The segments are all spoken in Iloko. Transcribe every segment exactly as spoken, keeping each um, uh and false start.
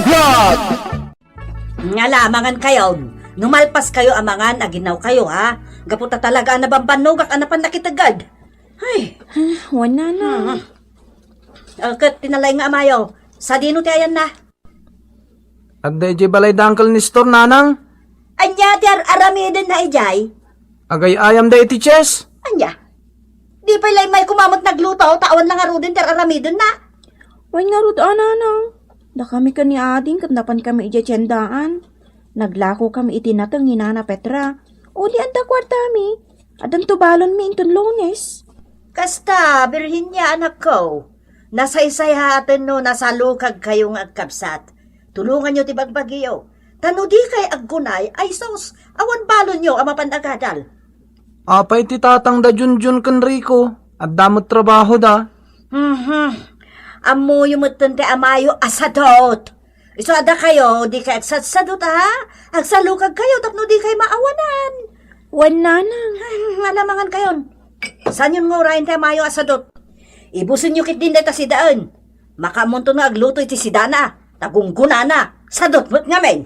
Vlog! Nga lamangan kayo. Numalpas kayo a mangan, aginaw kayo, ha? Gapu ta talaga a nabambannogak a napan nakitegad. Ay. Ah, wan, nanang. Ah. Ah, ket tinalay nga amayo. Sadino ti ayan na? Adda idiay balay da Uncle Nestor, nanang. Anya ti ar-, aramiden na idiay? Agay-ayam da iti chess. Anya? Di pay laeng mayko met nagluto, ta awan na ngaruden ti ar-aramiden na. Wen ngarud a, nanang. Dakami ken ni ading ket napan kami idiay tiendaan. Naglako kami iti nateng ni Nana Petra. Uli adda kuartami. Addanto balonmi inton Lunes. Kasta, Birhen ya, anakko. Nasaysayaaten no nasalukag kayo nga agkabsat. Tulonganyo ti bagbagiyo. Ta no di kay aggunay, ay sus, awan balonyo a mapan agadal. Apay ti tatang da Junjun ken Rico? Adda met trabaho da. Mhm. Ammoyo metten ti amayo a sadot. Isu a dakayo, di kay agsadsadot, ha? Agsalukag kayo tapno di kay maawanan. Wen, nanang. Hmm, alamangan kayon. Sanyon nga urayen ti amayo a sadot. Ibusenyo ketdin dayta sidaen. Makaammonto nga agluto iti sidana, ta gunggonana, sadot met ngamin.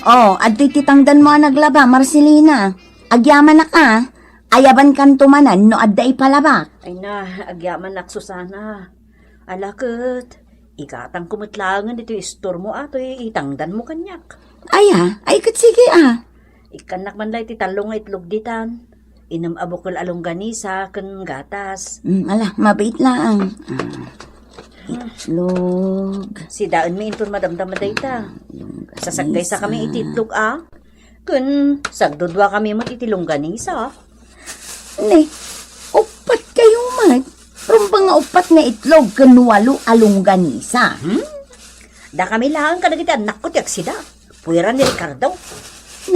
Oh, adtoy ti tangdanmo a naglaba, Marcelina. Agyamanak a. Ayabankanto manen no adda ipalabak. Ay na, agyamanak, Susana. Ala ket, igatangko met laengen ditoy istormo a toy itangdanmo kaniak. Aya, ay ket sige a. Ikkannak man la iti tallo nga itlog ditan. Innem a bukel a longganisa ken gatas. Mm, ala, mabait laeng. Ah, itlog. Sidaenmi inton madamdama dayta. Longganisa. Sasaggaysa kami iti itlog a. Ken sagdudua kami met iti longganisa. Ne, uppat kayo met. Rumbeng nga uppat nga itlog ken walo a longganisa. Hmm? Dakami laeng kadagiti annakko ti agsida. Puera ni Ricardo.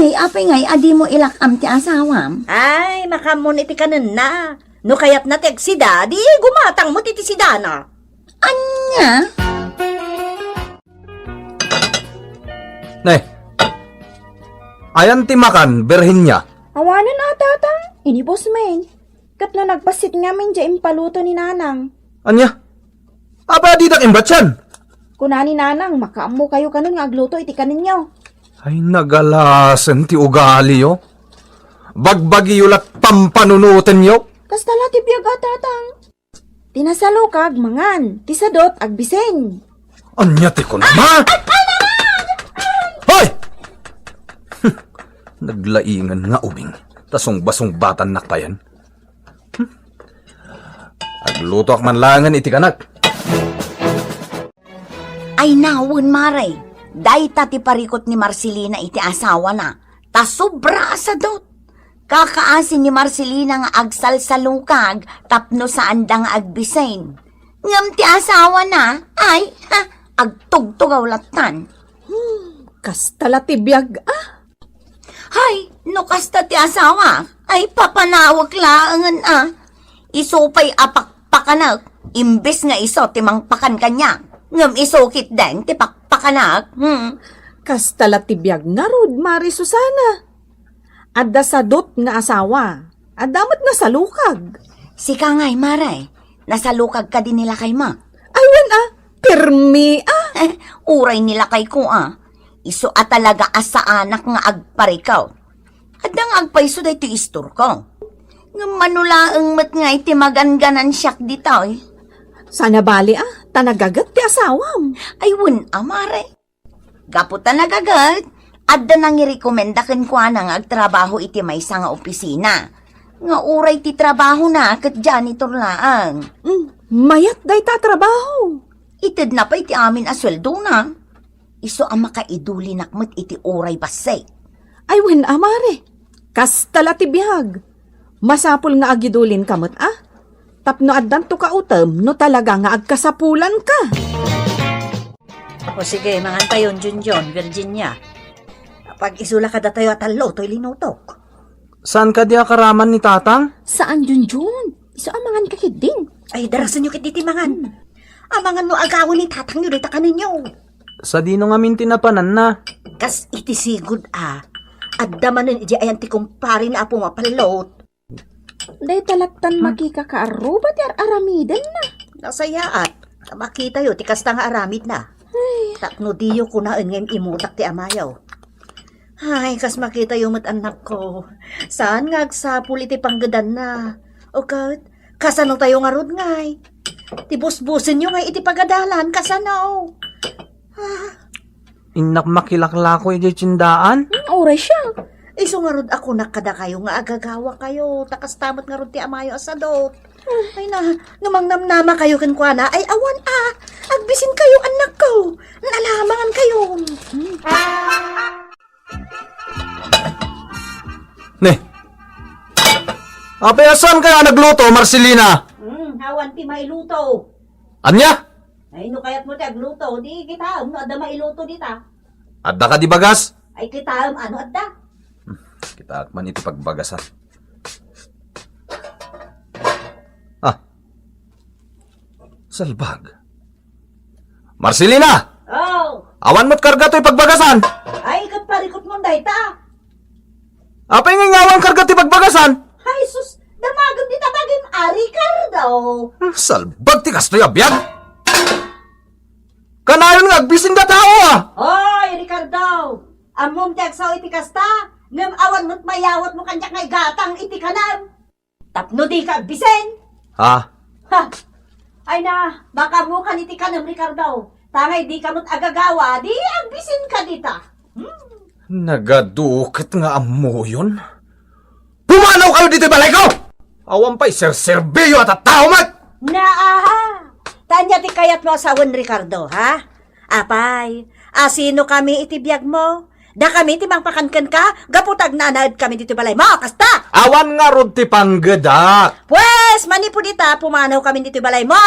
Nay, apay ngay a dimo ilak-am ti asawam? Ay, makaammoon iti kanenna. No kayatna ti agsida, di gumatang met iti sidana. Ania? Nay, ayan ti makan, Birhen ya? Awanen a, tatang. Inibus men. Ket no nagbassit ngamin diay impaluto ni nanang. Ania? Apay a didak imbatian? Kuna ni nanang, makaammo kayo kanon nga agluto iti kanenyo. Ay, nagalasen ti ugaliyo. Bagbagiyo la't pampanunotenyo. Kasta la ti biag a, tatang. Ti nasalukag, mangan. Ti sadot, agbisen. Ania ti kunam? Hoy! Naglaingan nga ubing. Ta sungbasungbatannak payen. Hmm? Aglutoak man laengen iti kanak. Ay nawen, mare. Dayta ti parikut ni Marcelina iti asawana. Ta sobra a sadot. Kakaasi ni Marcelina nga agsalsalukag tapno saanda nga agbisen. Ngem ti asawana, ay, ha, agtugtugaw lattan. Hmm, kasta la ti biag, ah. Hay, no kasta ti asawa, ay papanawek laengen a. Isu pay a pakpakanek, imbes nga isu ti mangpakan kaniak, ngem isu ketdin ti pakpakanek. Hmm. Kasta la ti biag ngarud, Mare Susana. Adda sadot nga asawa, adda met nasalukag. Sika ngay, Mare, nasalukag kadi ni lakaymo? Ay, wen a, pirmi a. Eh, uray ni lakayko a. Isu a talaga a saanak nga agparikaw. Adda nga agpayso daytoy istorko. Ngem mano laeng met nga iti maganganan siak ditoy. Saan a bali a, ta nagaget ti asawam. Ay, wen a, Mare. Gapu ta nagaget, adda nangirekomenda kenkuana nga agtrabaho iti maysa nga opisina. Nga uray ti trabahona ket janitor laeng. Mm, mayat dayta a trabaho. Itedna pay ti amin a sueldona. Isu a makaidulinak met iti uray bassit. Ay, wen a, Mare. Kasta la ti biag. Masapul nga agidulinka met a. Tapno addanto kautem no talaga nga agkasapulanka. O sige, mangan tayon, Junjun, Virginia. Pag-isula kadatayo a tallo, toy linutok. Saan kadi a karaman ni Tatang? Saan, Junjun? Isu a mangan ka ketdin. Ay, darasenyo ketdi ti mangan. Hmm. Amangan no agawen ni Tatangyo dayta kanenyo. Sadino ngamin ti napananna? Kas iti sigud a, adda manen idiay ayan ti kumparena a pumapallot. Dayta lattan makikakaarruba ti ar-aramidenna. Nasayaat, ta makitayo ti kasta nga aramidna. Tapno diyo kunaen nga im-imutak ti amayo. Ay, kas makitayo met, annakko. Saan nga agsapul iti panggedanna? O ket, kasano tayo ngarud ngay? Ti busbusenyo ngay iti pagadalan, kasano? Ah. Innak makilaklako iti tiendaan? Hmm, uray siya. Isu ngarud a kunak kadakayo nga agagawakayo, ta kasta met ngarud ti amayo a sadot. Ay na, no mangnamnamakayo kenkuana, ay awan a, agbisinkayo, annakko. Nalamangan kayo. Hmm. Ne. Apay a saan kayo a nagluto, Marcelina? Hmm, awan ti mailuto. Ania? Ay, no kayatmo ti agluto, di kitaem no adda mailuto dita. Adda kadi bagas? Ay, kitaem ano adda. Hmm, kitaek man iti pagbagasan. Ah. Salbag. Marcelina! Oh! Awan met karga toy pagbagasan? Ay, ket parikutmon dayta. Apay nga awan karga ti pagbagasan? Ay, sus, damagem dita bagim a Ricardo. Salbag ti kastoy a biag! Kanayon nga agbisin nga tao, ah! Hoy, Ricardo! Ammom ti agsao iti kasta, ngem awan met mayawatmo kaniak nga igatang iti kanem. Tapno dika agbisin? Ha? Ha! Ay na, baka ammokan iti kanem, Ricardo. Tangay dika met agagawa, di agbisinka dita. Hmm. Nagaduket nga ammoyon. Pumanaw kayo ditoy balayko! Awan pay serserbio a tattao met! Naa! Tanya ti kayatmo a sawen, Ricardo, ha? Apay, asino kami iti biagmo? Dakami ti mangpakan kenka, gapu ta agnanaed kami ditoy balaymo, kasta! Awan ngarud ti panggedak. Pues, manipud ita, pumanaw kami ditoy balaymo.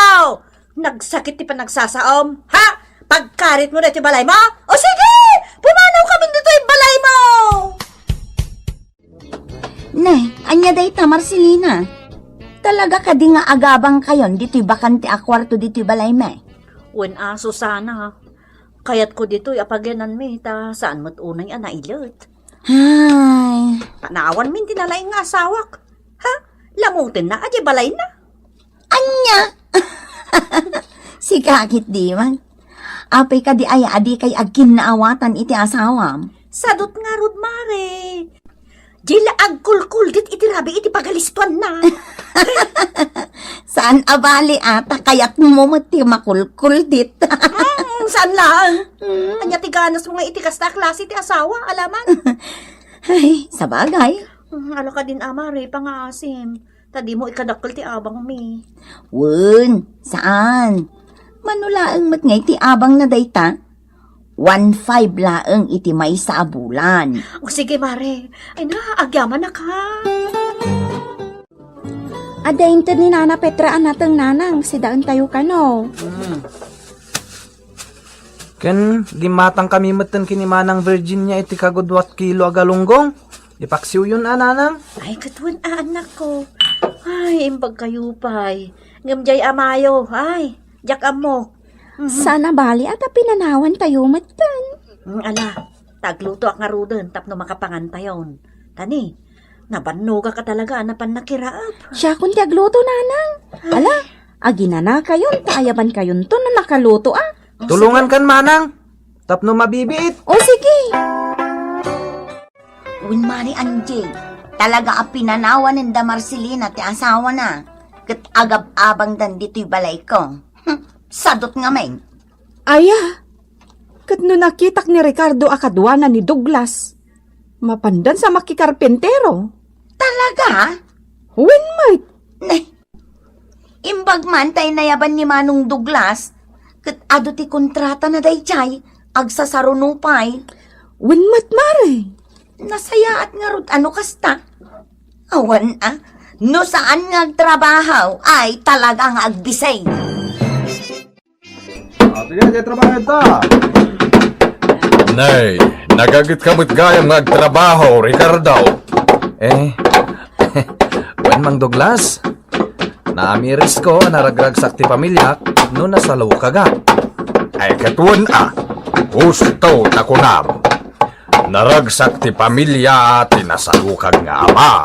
Nagsakit ti panagsasaom, ha? Pagkaritmo ditoy balaymo? O sige, pumanaw kami ditoy balaymo. Ne, ania dayta, Marcelina? Talaga kadi nga agabangkayon ditoy bakante a kuarto ditoy balaymi? Wen a, Susana, kayatko ditoy a pagiananmi, ta saan met unay a nailet. Ay. Panawanmin ti nalaing nga asawak. Ha? Lamutenna a di balayna. Ania? Sika ketdi man. Apay kadi aya a dikay agkinnaawatan iti asawam? Sadut ngarud, Mare. Dila agkulkuldit iti rabii iti pagalistuanna. Saan a bali, a, ta kayatmo met ti makulkuldit. Mm, saan laeng? Mm. Ania ti ganasmo nga iti kasta a klase ti asawa, alaman? Ay, sabagay. Mm, ala kadin a, Mare, pangaasim. Ta dimo ikadakkel ti abangmi. Wen, saan? Mano laeng met nga iti abangna dayta? One five laeng iti maysa a bulan. O, sige, Mare. Ay na, agyamanak, ha? Adda inted ni Nana Petra a nateng, Nanang, sidaentayo kano. Hmm. Ken gimmatangkami metten ken ni Manang Virginia iti kagudua kilo a galunggong. Ipaksiwyon a, Nanang. Ay, ket wen a, annakko. Ay, imbag kayo pay. Ngem diay amayo, ay, diak ammo. Mhm. Saan a bali a ta pinanawantayo metten. Mm, ala, ta aglutoak ngaruden tapno makapangantayon. Tani, nabannogak a talaga a napan nakiraep. Siakon ti agluto, Nanang. Ala, aginanakayon ta ayabankayonto no nakaluto a. Tulongankan, Manang, tapno mabibiit. O, sige. Wen, Mari Angie, talaga a pinanawanen da Marcelina ti asawana, ket agab-abangdan ditoy balayko. Hm, sadut ngamin. Aya, ket no nakitak ni Ricardo a kaduana ni Douglas, mapandan sa makikarpentero. Talaga? Wen met. Ne, imbag man ta inayaban ni Manong Douglas, ket adu ti kontratana daydiay, agsasaruno pay. Wen met, Mare. Nasayaat ngarud a no kasta. Awan a, no saan nga agtrabaho, ay talaga nga agbisay. Ah, sige, sige, trabaho ta. Nay, nagaget ka met gayam nga agtrabaho, Ricardo. Eh, wen, Mang Douglas, naamirisko a naragragsak ti pamiliak no nasalukagak. Ay, ket wen a, gusto ta kunam. Naragsak ti pamilia ti nasalukag nga ama.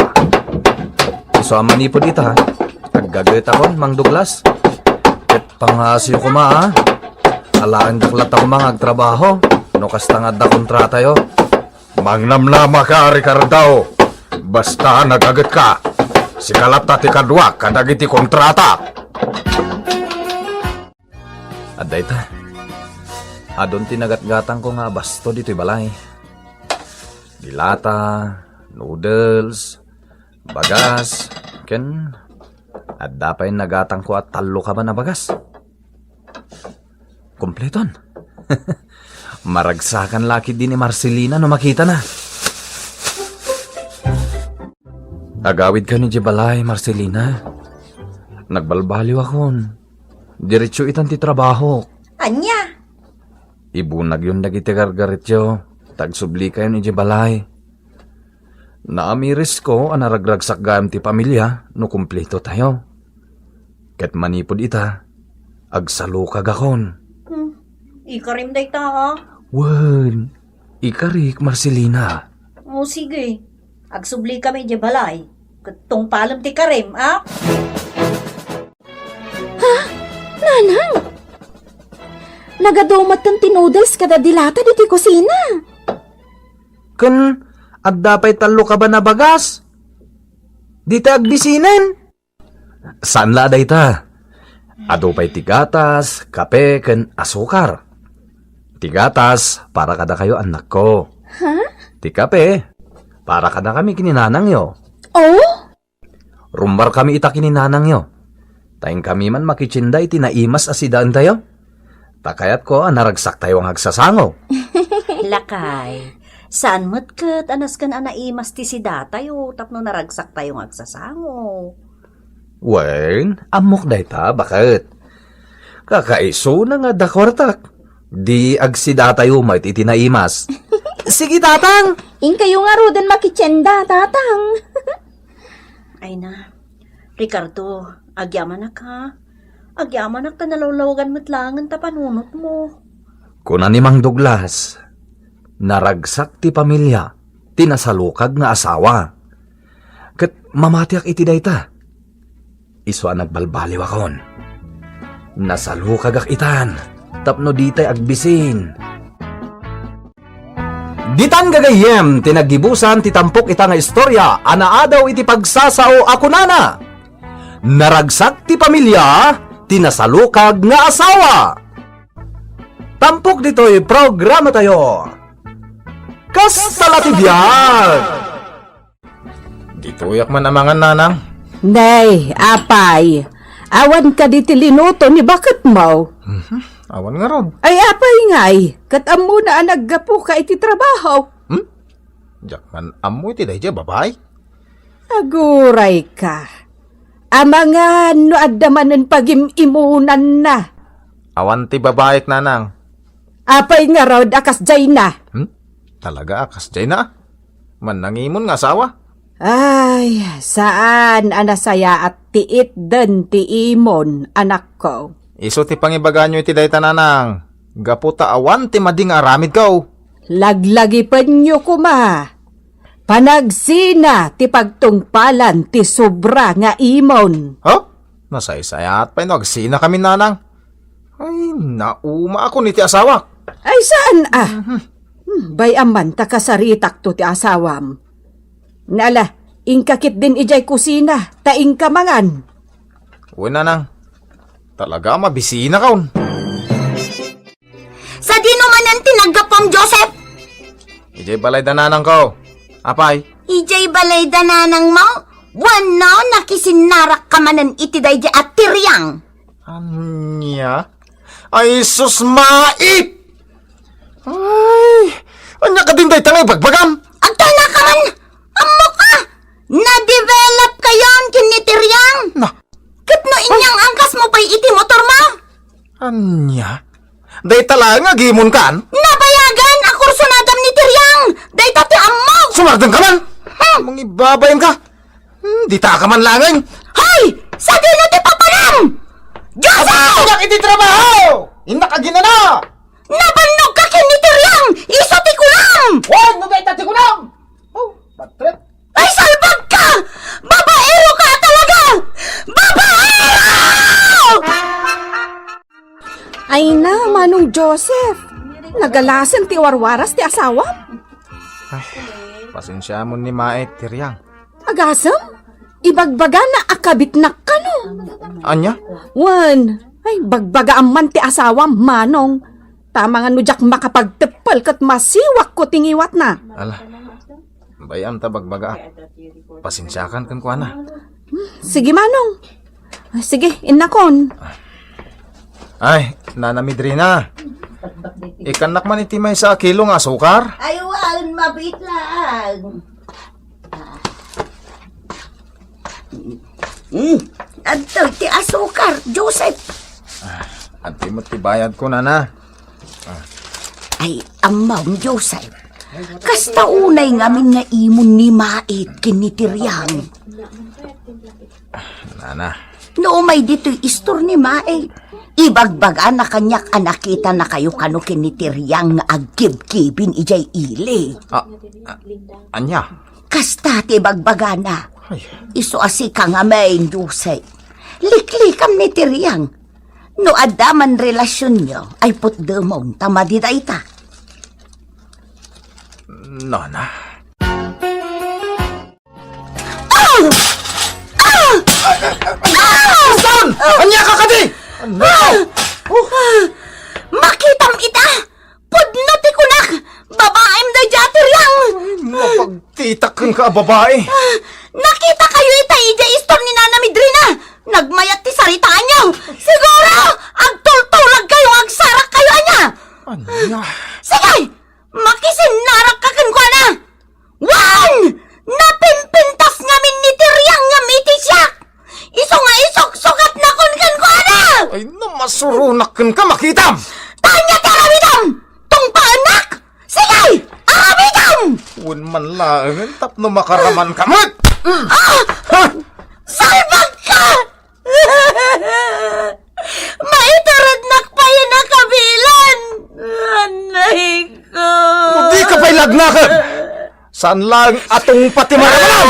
Isu a manipud ita, aggagetakon, Mang Douglas. Ket pangasiyo koma, a. Alaendak latta koma nga agtrabaho no kasta nga adda kontratayo. Mangnamnama ka, Ricardo. Basta nagagetka, sika latta ti kaduak kadagiti kontrata. Adda ita. Adun ti nagatgatangko nga abasto ditoy balay. Dilata, noodles, bagas, ken adda pay nagatangko a tallo kaban a bagas. Kompleton. Maragsakan la ketdi ni Marcelina no makitana. Agawidkan idiay balay, Marcelina. Nagbalbaliwakon. Diretso itan ti trabahok. Ania? Ibunagyon dagiti gargaretyo, ta agsublikayon idiay balay. Naamirisko a naragragsak gayam ti pamilia no kumpletotayo. Ket manipud ita, agsalukagakon. Hmm, ikarim dayta, ha? Wen, ikarik, Marcelina. O, sige. Agsublikami idiay balay. Ket tungpalem ti karim, ha? Ha? Nanang! Nagadu met ti noodles kada dilata ditoy kusina. Ken adda pay tallo kaban a bagas. Dita agbisinen. Saan la a dayta. Adu pay ti gatas, kape, ken asukar. Ti gatas, para kadakayo, annakko. Ha? Ti kape, para kadakami ken ni nanangyo. Oh? Rummuarkami ita ken ni nanangyo. Ta inkami man makitienda iti naimas a sidaentayo. Ta kayatko a naragsaktayo nga agsasango. Lakay, saan met ket a nasken a naimas ti sidatayo tapno naragsaktayo nga agsasango. Wen, ammok dayta, baket. Kakaisuna nga adda kuartak. Di agsidatayo met iti naimas. Sige, Tatang! Inkayo ngaruden makitienda, Tatang. Ay na, Ricardo, agyamanak, ha? Agyamanak ta nalawlawagan met laengen ta panunotmo. Kuna ni Mang Douglas, naragsak ti pamilia ti nasalukag nga asawa. Ket mamatiak iti dayta. Isu a nagbalbaliwakon. Nasalukagak itan, tapno ditay agbisin. Ditan gagayyem ti naggibusan ti tampok ita nga istorya a naadaw iti pagsasao a kunana, "Naragsak ti pamilia ti nasalukag nga asawa." Tampok ditoy programatayo. Kasta la ti biag! Ditoyak man amangan, Nanang. Nay, apay, awan kadi ti linuto ni baketmo? Mhm. Awan ngarud. Ay, apay ngay, ket ammona a naggapuka iti trabaho. Hmm? Diak man ammo iti daydiay a babai. Agurayka. Amangan no adda manen pagim-imunanna. Awan ti babaik, Nanang. Apay ngarud a kasdiayna? Hmm? Talaga a kasdiayna? Mannangimon nga asawa? Ay, saan a nasayaat ti itden ti imon, anakko. Isu ti pangibaganyo iti dayta, Nanang. Gapu ta awan ti madi nga aramidko. Laglagipenyo koma. Panagsina ti pagtungpalan ti sobra nga imon. Ha? Nasaysayaat pay no agsinakami, Nanang. Ay, naumaakon iti asawak. Ay, saan a? Mhm. Hmm, bay-am man ta kasaritakto ti asawam. Nala, inka ketdin idiay kusina, ta inka mangan. Wen, Nanang. Talaga, mabisinakon. Sadino manen ti naggapuam, Joseph? Idiay balay da nanangko. Apay? Idiay balay da nanangmo? Wenno nakisinnarakka manen iti daydi a tiriang? Ania? Ay, sus, mait! Ay, ania kadin dayta nga ibagbagam? Agtalnaka man! Ammok a! Na-develop kayon ken ni Tiriang! Na, Ket no inyang-angkasmo pay iti motormo? Ania? Dayta laeng nga agimonkan? Nabayagan a kursunadam ni Tiriang! Dayta ti ammok! Sumardengka man! Hmm. Mangibabainka! Hmm, ditaka man laeng! Hoy! Sadino ti papanam? Joseph! Agtulak iti trabaho! Innak aginana! Nabannogka ken ni Tiriang! Isu ti kunam! Wen, no dayta ti kunam! Oh, bad trip. Ay, salbagka! Babaero ka talaga! Babaero! Ay na, Manong Joseph, nagalasen ti warwaras ti asawam? Ay, pasensiamon ni Mait, Tiriang. Agasem? Ibagbagana a kabitnak kano? Ania? Wen, ay, bagbagaam man ti asawam, Manong. Tama nga no diak makapagteppel ket masiwakko ti ngiwatna. Ala, bay-am ta bagbagaak. Pasensiakan kenkuana. Sige, Manong. Ay, sige, innakon. Ay, Nana Midrina. Ikannak man iti maysa a kilo nga asukar? Ay, wen, mabiit lang. Hmm, adtoy ti asukar, Joseph. Adtoy met ti bayadko, Nana. Ay, ammom, Joseph. Kasta unay ngamin nga imon ni Mait ken ni Tiriang. Nana. No umay ditoy istor ni Mait, ibagbagana kaniak a nakitanakayo kano ken ni Tiriang nga agkibkibin idiay ili. Ah, ah, ania? Kasta ti ibagbagana. Ay. Isu a sika ngamin, Joseph. Liklikam ni Tiriang. No adda man relasionyo, ay putdemon ta madi dayta. Nana. Ah! Ah! Ah! Saan? Ania ka kadi? Ano? Ah! Oh. Makitam ita! Pudno ti kunak! Babaem daydiay a Tiriang! Ay, mapagtitak kenka a babai. Ah, nakitakayo ita idiay istor ni Nana Midrina! Nagmayat ti saritaanyo! Siguro, agtultulag kayo nga agsarak kayo ania! Ania? Sige! Makisinnarak ka kenkuana! Wen! Napimpintas ngamin ni Tiriang nga mitisiak! Isu nga isuksukatnakon kenkuana! Ay, namasuronak kenka, makitam! Tanya ti aramidem! Tungpaennak! Sige! Aramidem! Wen man laengen tapno makaramanka met! Mm. Ah! Ha? Salbagka! Maiturednak pay a nakabilan! Anay ko! Dika pay lagnaken! Saan laeng a tungpa ti maramalam!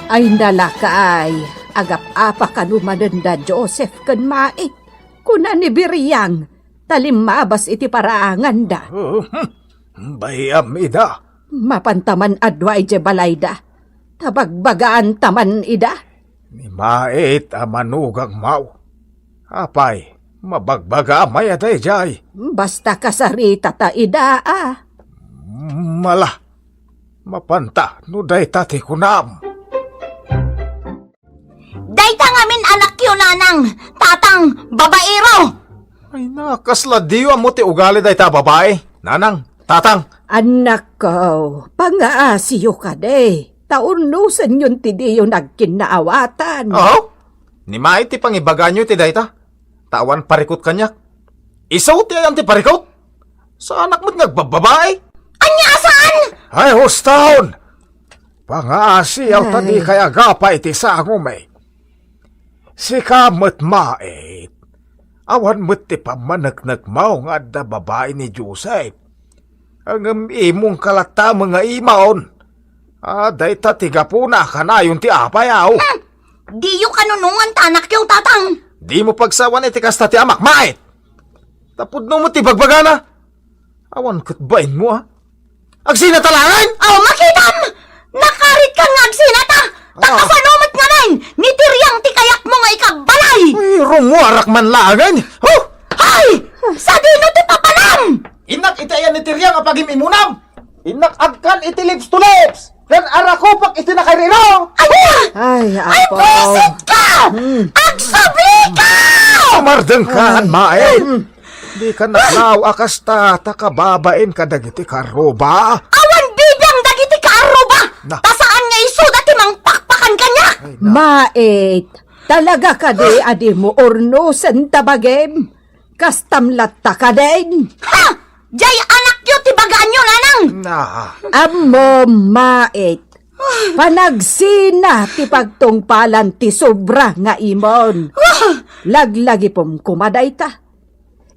Ay, nalakay, agap-apa kano manen da Joseph ken Mait, kuna ni Biriang, ta limmabas iti paraanganda. Oh, hmm. Bay-am ida. Mapanta man a dua idiay balayda, ta bagbagaanta man ida. Ni Mait a manugangmaw. Apay, mabagbagaam aya daydiay? Basta kasaritata ida a. Mala, mapanta no dayta ti kunam. Dayta ngamin anakyo, nanang, tatang, babaero. Ay, nakasla diyo ammo ti ugali dayta a babai, nanang, tatang. Annakko, pangaasiyo kadi, ta urnosenyon ti diyo nagkinnaawatan. Aw? Ni Mait ti pangibaganyo iti dayta, ta awan parikut kaniak. Isu ti ayan ti parikut? Saanak met nga agbabbabai. Ania a saan? Ay, hustaon! Pangaasiyaw ta Ay. dikay agapa iti sangom, eh. Sika met, Mait. Awan met ti pammaneknekmaw nga adda babai ni Joseph. Ngem imongka latta nga imon. A, dayta ti gapuna a kanayon ti apay, aw. Hmm. Diyo kanunongan ta anakyo, tatang. Dimo pagsawan iti kasta ti amak, Mait. Ta pudno met ti bagbagana. Awan ket bainmo, a. Agsinata laengen? Aw, makitam! Nakarit ka nga agsinata! Ta Ah. kasano met ngamin? Ni Tiriang ti kayatmo nga ikabbalay! Ay, rumuarak man laengen! Huh! Hay! Sadino ti papanam? Innak iti ayan ni Tiriang a pagim-imunam! Innak agkan iti lips to lips! Ken arakupak iti nakairiro! Ay! Ay, Ay, apo. Buisit ka! Hmm. Agsubli ka! Sumardeng ka, Ay. Mait! Hmm. Dika naklaw a kasta ta kababain kadagiti karruba. Awan bibiang dagiti karruba! Na. Ta saan nga isuda ti mangpakpakan kaniak! Ay, na. Mait, talaga kadi a dimo urnosen ta bagim? Kastam latta kadin? Ha! Jay anakyo ti bagaanyo, nanang! Na. Ammo, Mait. Panagsina ti pagtungpalan ti sobra nga imon. Ah! Laglagipem koma dayta.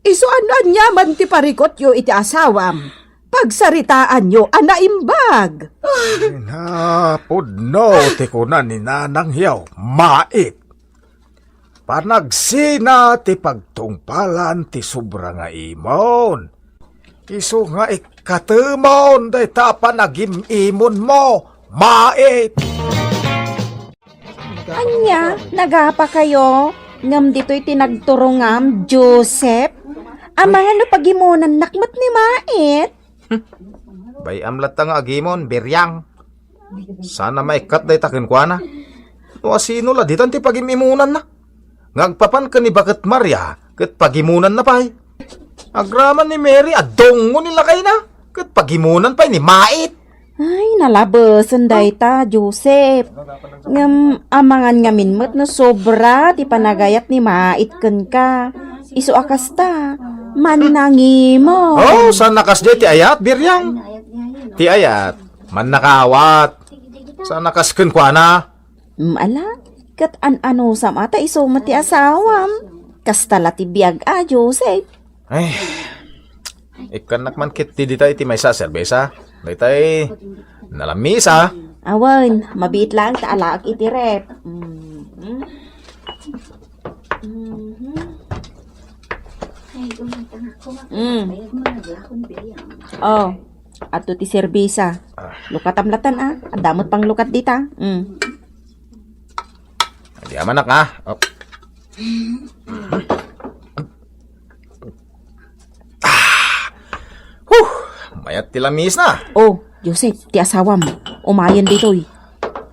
Isu a no aniaman ti parikutyo iti asawam, pagsaritaanyo a naimbag. Napudno ti kuna ni Nanang Yaw, Mait. Panagsina ti pagtungpalan ti sobra nga imon. Isu nga ikkatemon dayta panagim-imonmo, Mait. Ania, nagapakayo? Ngem ditoy ti nagturongam, Joseph? Amangan no pagimonannak met ni Mait? Hmm. Bay-am latta nga agimon, Biryang. Sana maikkat dayta kenkuana. No asino la ditan ti pagim-imonanna? Nga agpapan ken ni Baket Maria, ket pagimonanna pay. Agraman ni Mary, adungo ni lakayna, ket pagimonan pay ni Mait. Ay, nalabesen dayta, Joseph. Ngem amangan ngamin met no sobra ti panagayat ni Mait kenka. Isu a kasta, mannangimo. Oh, saan a kasdiay ti ayat, Biryang? Ti ayat, mannakaawat. Saan a kas kenkuana? Mm, ala, ket an-anusam a ta isu met ti asawam. Kasta la ti biag a, Joseph. Ay, ikkannak man ketdi dita iti maysa a serbesa. Daytay, nalammisa. Awan, mabiit laeng ta alaek iti ref. Mm. Mhm. Mm. Oh, adto ti serbesa. Ah. Lukatam latan, ah. Adda met panglukat dita. Mm. Di amanak, ah. Oh. Ah! Huh! Mayat ti lamisna. Oh, Joseph, ti asawam. Umayen ditoy.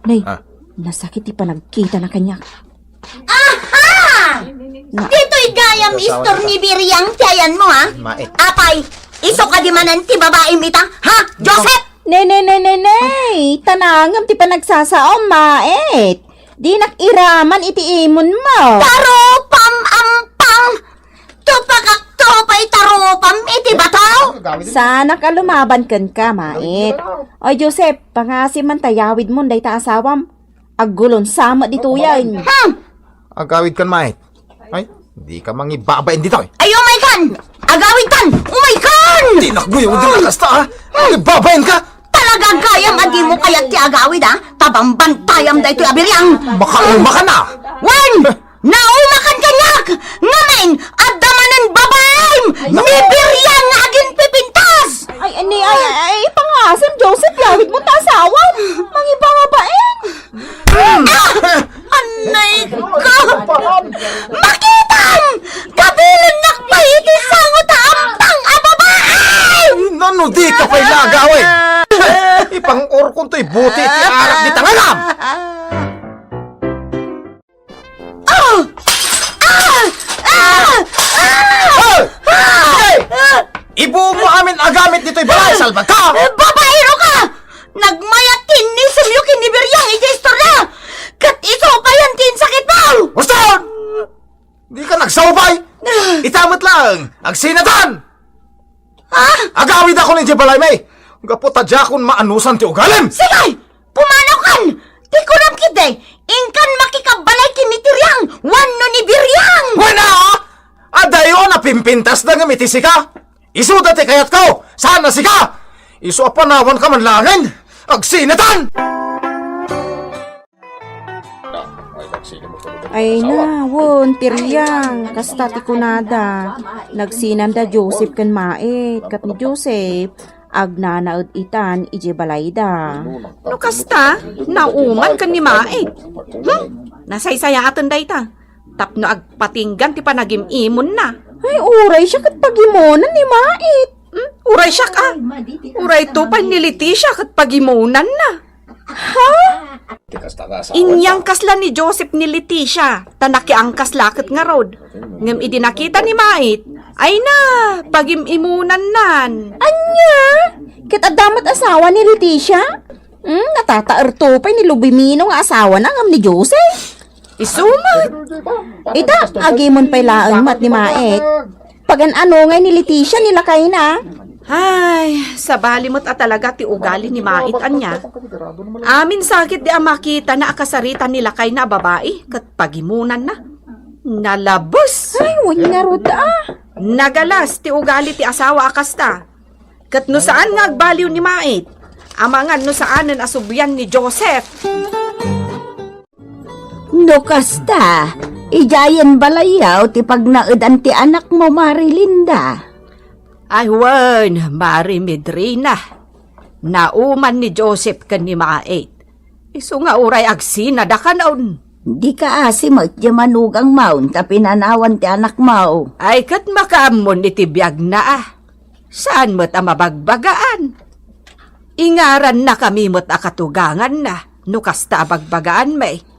Nay, Ah. nasakit ti panagkitana kaniak. Aha! Na- Ditoy gayam istor ni Biryang ti ayanmo, ha? Mait. Apay, isu kadi manen ti babaim ita, ha? Joseph! Ne, ne, ne, ne, ne! Tanangem ti panagsasaom, Mait. Dinak iraman iti imonmo. Tarupam, ampang! Tupakak to pay tarupam iti bato! Saanak a lumaban kenka, Mait. Oy, Joseph, pangasi man ta yawidmon dayta asawam. Aggulon sa met ditoyen. Hmm! Agawid kan, Mait. Ay, di ka mangibabain ditoy. Ay, umay kan! Agawid kan! Umay kan! Di nakguyaw din na kasta, ha? Mangibabain ka! Talaga gayam a di mo kayat ti agawid, ha? Tabambantayam daytoy a Biryang. Makauma ka na! Wen! Nauma kan kaniak! Ngamin, adda manen babaim! Ni Biryang nga aginpipintas! Ay, ani, ay, ay, ay, pangasem, Joseph, yawid mo ta asawa. Mangibabain! Ah! Anay ko! Makitam! Kabilennak pay iti sango ta ampang a babae! Nano di ka pay lagaw, eh? Ipang-urkon to'y buti ti arak di tangagam! Ah! Ah! Ah! Ah! Hoy! Hoy! Ibuom mo amin a gamit ditoy balay, salbag ka! Babaero ka! Nagmayat ti innisemyo ken ni Biryang iti istorya! Ket isu payen ti insakitmo! Uston! Di ka nagsaubay! Ita met laeng, agsinatan! Ah! Agawidakon idiay balaymi! Gapu ta diakon maanusan ti ugalim! Sige! Pumanaw kan! Ti kunam ketdi, inkan makikabbalay ken ni Tiriang wenno ni Biriang! Wen a! Adayo a napimpintasda ngem iti sika! Isuda ti kayatko! Saan a sika! Isu a panawanka man laengen! Agsinatan! Ay na, wen, Tiriang, kasta ti kunada. Nagsinanda Joseph ken Mait, ket ni Joseph, agnanaed itan idiay balayda. No kasta, nauman ken ni Mait. Hmm? Nasaysayaaten dayta. Tapno agpatinggan ti panagim-imonna. Ay, uray siak ket pagimonan ni Mait. Hmm? Uray siak, ah. Uray to pay ni Leticia ket pagimonanna. Ha? Inyangkasla ni Joseph ni Leticia, ta nakiangkasla ket ngarud. Ngem idi nakita ni Mait, ay na, pagim-imonannan. Ania? Ket adda met asawa ni Leticia? Hmm, natataer to pay ni Lubimino nga asawana ngem ni Joseph? Isu met. Ita, agimon pay laeng met ni Mait. Pagan-ano ngay ni Leticia ni lakayna? Ay, sabali met a talaga ti ugali ni Mait ania. Amin sakit di a makitana a kasaritan ni lakayna a babai ket pagimonanna. Nalabes! Ay, wen ngarud a. Nagalas ti ugali ti asawa a kasta. Ket no saan nga agbaliw ni Mait, amangan no saanen a sublian ni Joseph. No kasta, Idiayen balayyo ti pagnaedan ti anakmo, Mari Linda. Ay wen, Mari Medrina. Nauman ni Joseph ken ni Mait. Isu nga uray agsinada kanon. Dika asi met ti manugangmo ta pinanawan ti anakmo. Ay ket makaammon iti biagna a. Saan met a mabagbagaan. Ingarannakami met a katuganganna no kasta a bagbagaanmi.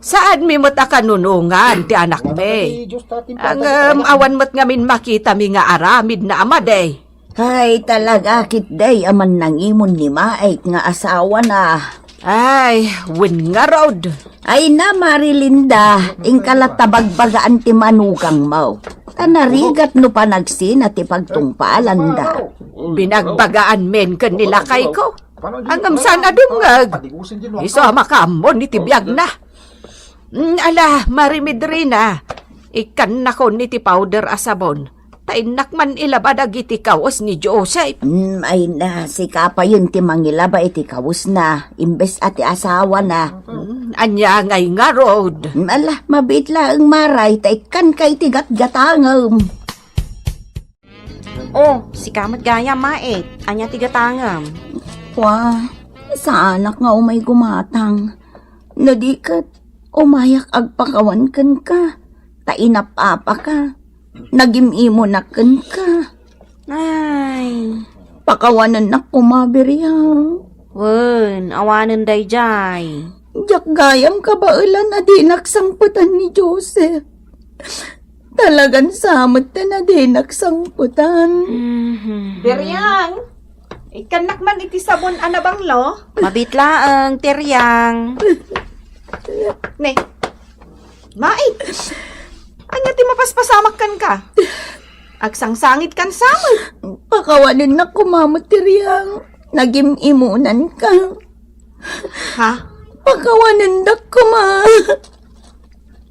Saanmi met a kanunongan ti anakmi. Ngem awan met ngamin makitami nga aramidna a madi. Ay, talaga, ketdi a mannangimon ni Mait nga asawana. Ay, wen ngarud. Ay na, Mari Linda, inka latta bagbagaan ti manugangmo. Ta narigat no panagsina ti pagtungpalanda. Binagbagaanmin ken ni lakayko. Ngem saan a dumngeg. Isu a makaammon iti biagna. Mm, ala, Mari Medrina, ikkannakon iti powder a sabon. Ta innak man ilaba dagiti kawes ni Joseph. Mm, ay na, sika payen ti mangilaba iti kawesna, imbes a ti asawana. Mm, ania ngay ngarud? Mm, ala, mabiit laeng, Mari, ta ikkanka iti gatgatangem. Oh, sika met gayam, Mait. Ania ti gatangem? Wa, saanak nga umay gumatang. No di ket, umayak agpakawan kenka. Ta inap-apaka. Nagim-imonak kenka. Ay. Pakawanennak koma, Biriang. Wen, awanen daydiay. Diak gayam kabaelan a dinak sangpetan ni Joseph. Talagan sa met ta nadinak sangpetan. Mhm. Biriang, ikkannak man iti sabon a nabanglo? Mabiit laeng, Tiriang. Ne, Mait. Ania ti mapaspasamak kenka? Agsangsangitkan sa met. Pakawanennak koma met, Tiriang. Nagim-imonanka. Ha? Pakawanendak koma.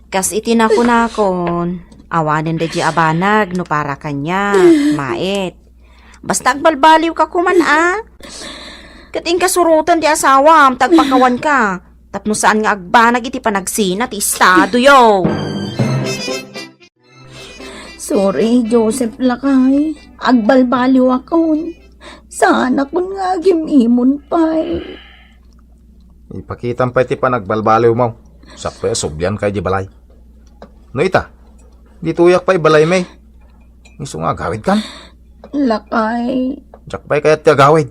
Kas iti nakunakon, awanen daydiay a banag no para kaniak, Mait. Basta agbalbaliwka koman a. Ket inka suroten ti asawam ta agpakawanka, tapno saan nga agbanag iti panagsina ti estadoyo. Sorry, Joseph lakay. Agbalbaliwakon. Saanakon nga agim-imon pay. Ipakitam pay ti panagbalbaliwmo. Sakto a sublianka idiay balay. No ita, ditoyak pay balaymi. Isu nga agawidkan? Lakay. Diak pay kayat ti agawid.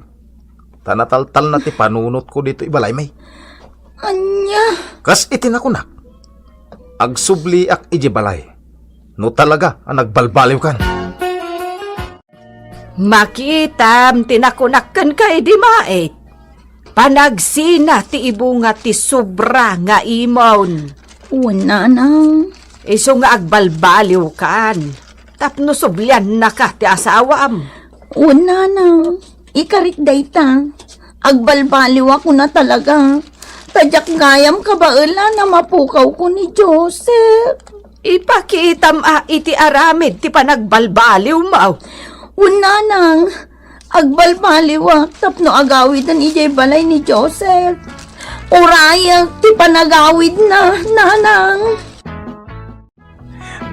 Ta nataltalna ti panunotko ditoy balaymi. Ania? Kas iti nakunak, agsubliak idiay balay. No talaga a nagbalbaliwkan. Makitam ti nakunak kenka idi Mait. Panagsina ti ibunga ti sobra nga imon. Wen, nanang. Isu nga agbalbaliwkan tapno subliannaka ti asawam. Wen, nanang. Ikarik dayta. Agbalbaliwakon a talaga. Ta diak gayam kabaelan a mapukawko ni Joseph. Ipakitam a iti aramid ti panagbalbaliwmo. Wen, nanang, agbalbaliwak tapno agawiden idiay balay ni Joseph. Urayek ti panagawidna, nanang.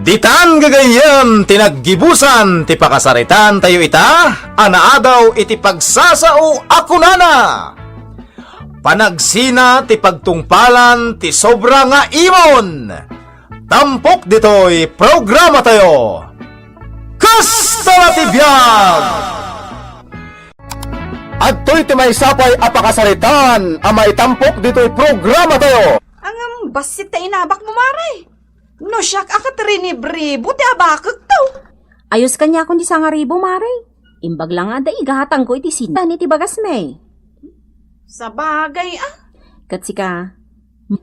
Ditan gagayyem ti naggibusan ti pakasaritaan tayo ita a naadaw iti pagsasao a kunana, Panagsina ti pagtungpalan ti sobra nga imon. Tampok ditoy programa tayo. Kasta ti biag! Adtoy ti maysa pay a pakasaritaan a maitampok ditoy programa tayo. Ngem bassit ta inabak mo, Mare. No siak a ket rinibribo ti abakek to. Ayos kaniakon ti sangaribo, Mare. Imbag la nga adda igatangko iti sinta iti bagasmi. Sabagay, ah. Ket sika,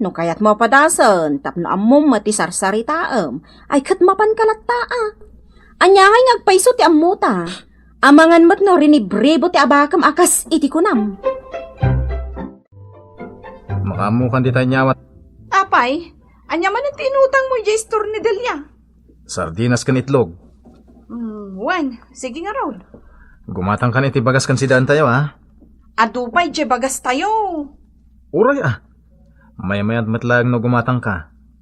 no kayatmo a padasen tapno ammom met ti sarsaritaem, ay ket mapanka latta, ah. Ania ngay nga agpayso ti ammota? Amangan met no rinibribo ti abakem a kas iti kunam. Makaammokan dita aniaman. Apay, ania manen ti inutangmo idiay store ni Delia? Sardinas ken itlog. Mm, wen, sige ngarud. Gumatangkan iti bagas ken sidaentayo, a? Adu pay diay bagastayo. Uray, a. Maymayat met laeng no gumatangka.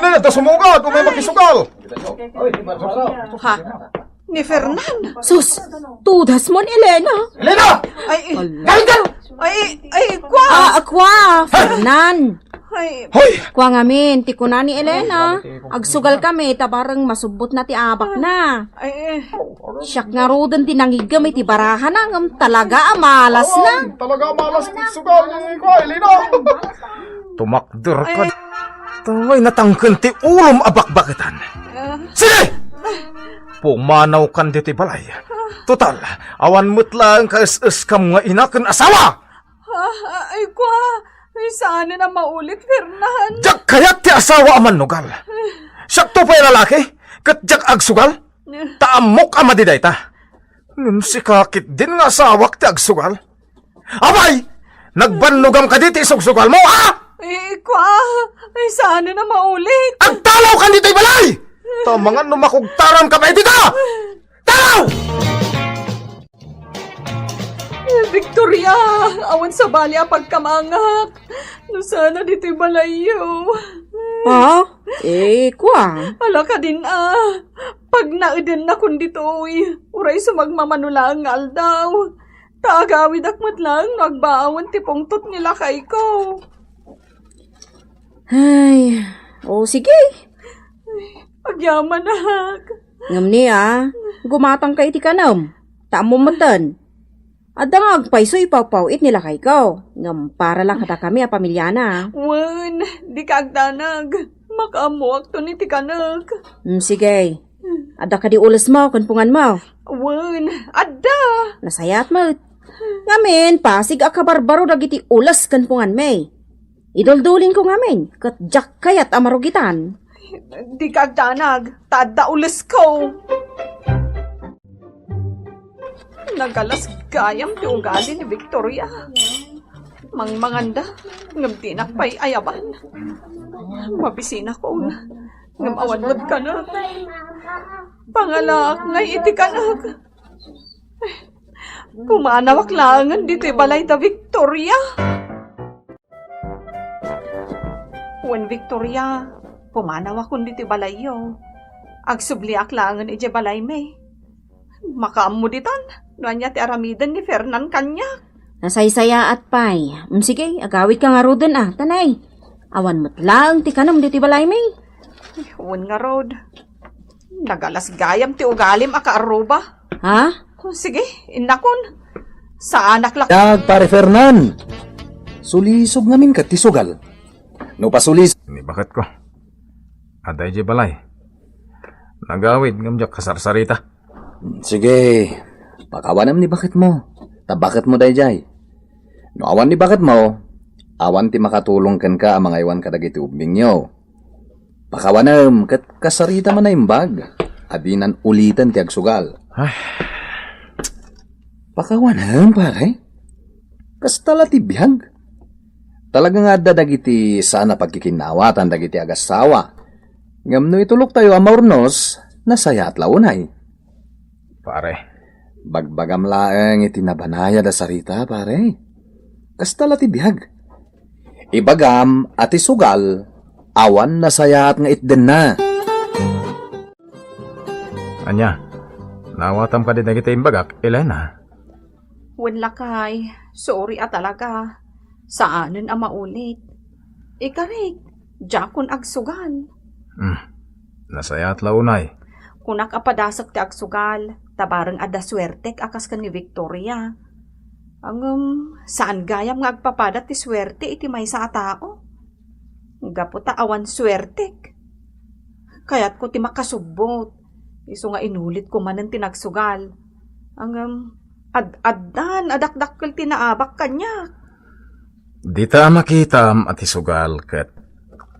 Elena, adda sumugad, umay makisugal. Ha? Ni Fernan? Sus, tudasmon, Elena. Elena! Ay, Ala. Galing ka! Ay, ay, kwa! Ah, kwa, Fernan. Ay, Hoy! Kwa ngamin, ti kuna ni Elena, agsugal kami, ta bareng masubbot na ti abak na. Ay, eh. Siak ngaruden ti nangiggem iti barahana, ngem talaga a malas na. Awan, talaga a malas ti sugal ni kwa, Elena. Tumakder ka. Ay. Taway, natangken ti ulom a bakbaketan. Ah. Sige! Pumanaw kan ditoy balay. Total, awan met laeng kaes-eskam nga ina ken asawa! Ah, ay, kwa. Ay, saanen a maulit, Fernan. Diak kayat ti asawa a mannugal. Siakto pay a lalaki, ket diak agsugal. Ta ammok a madi dayta. Ngem sika ketdin nga asawak ti agsugal. Apay! Nagbannogam kadi ti isugsugalmo, ha? Ay, kwa. Ay, saanen a maulit. Agtalawkan ditoy balay! Ta amangan no makugtaranka pay dita! Talaw! Victoria, awan sabali a pagkamangak. No sana ditoy balayyo. Ha? Eh, kua? Ala kadin a. Pagnaedennakon ditoy. Uray sumagmamano laeng nga aldaw. Ta agawidak met laeng no agbaawen ti pungtot ni lakayko. Ay, o sige. Agyamanak. Ngem ni a, gumatangka iti kanem. Ta ammom metten. Adda nga agpayso ipawpaw-it ni lakayko. Ngem para la kadakami a pamiliana. Wen, dika agdanag. Makaammoakton iti kanek. Mm, sige. Adda kadi ulesmo ken punganmo? Wen, adda. Nasayaat met. Ngamin, pasig a kabarbaro dagiti ules ken punganmi. Iduldulinko ngamin, ket diak kayat a marugitan. Dika agdanag, ta adda ulesko. Nagalas gayam ti ugali ni Victoria. Mangmanganda, ngem dinak pay ayaban. Mabisinakon, ngem awan met kanek. Pangalaak ngay iti kanek. Pumanawak laengen ditoy balay da Victoria. Wen, Victoria, pumanawakon ditoy balayyo. Agsubliak laengen idiay balaymi. Makaammo ditan no ania ti aramiden ni Fernan kaniak. Nasaysayaat pay. Mm, sige, agawidka ngaruden a, tanay. Awan met laeng ti kanem ditoy balaymi. Wen ngarud. Nagalas gayam ti ugalim a kaarruba. Ha? O, sige, innakon. Saanak la. Dag, Pare Fernan. Sulisog ngamin ket ti sugal. No pasulis. Ni baketko. Adda idiay balay. Nagawid ngem diak kasarsarita. Sige, pakawanem ni baketmo. Ta baketmo daydiay. No awan ni baketmo, awan ti makatulong kenka a mangaywan kadagiti ubbingyo. Pakawanem ket kasarita man naimbag a dinan uliten ti agsugal. Ay. Pakawanem, pare. Kasta la ti biag. Talaga nga adda dagiti saan a pagkikinnawatan dagiti agassawa. Ngem no ituloktayo a maurnos, nasayaat la unay. Pare. Bagbagam laeng iti nabanayad a sarita, pare. Kasta la ti biag. Ibagam a ti sugal, awan nasayaat nga itdenna. Ania, naawatam kadi dagiti imbagak, Elena? Wen lakay, sorry a talaga. Saanen a maulit. Ikarik, diakon agsugal. Hmm. Nasayaat la unay. Kunak a padasek ti agsugal, ta bareng adda suertek a kas ken ni Victoria. Ngem, saan gayam nga agpapada ti suerte iti maysa a tao. Gapu ta awan suertek. Kayatko ti makasubbot. Isu nga inulitko manen ti nagsugal. Ngem, ad-addan a dakdakkel ti naabak kaniak. Dita makitam a ti sugal ket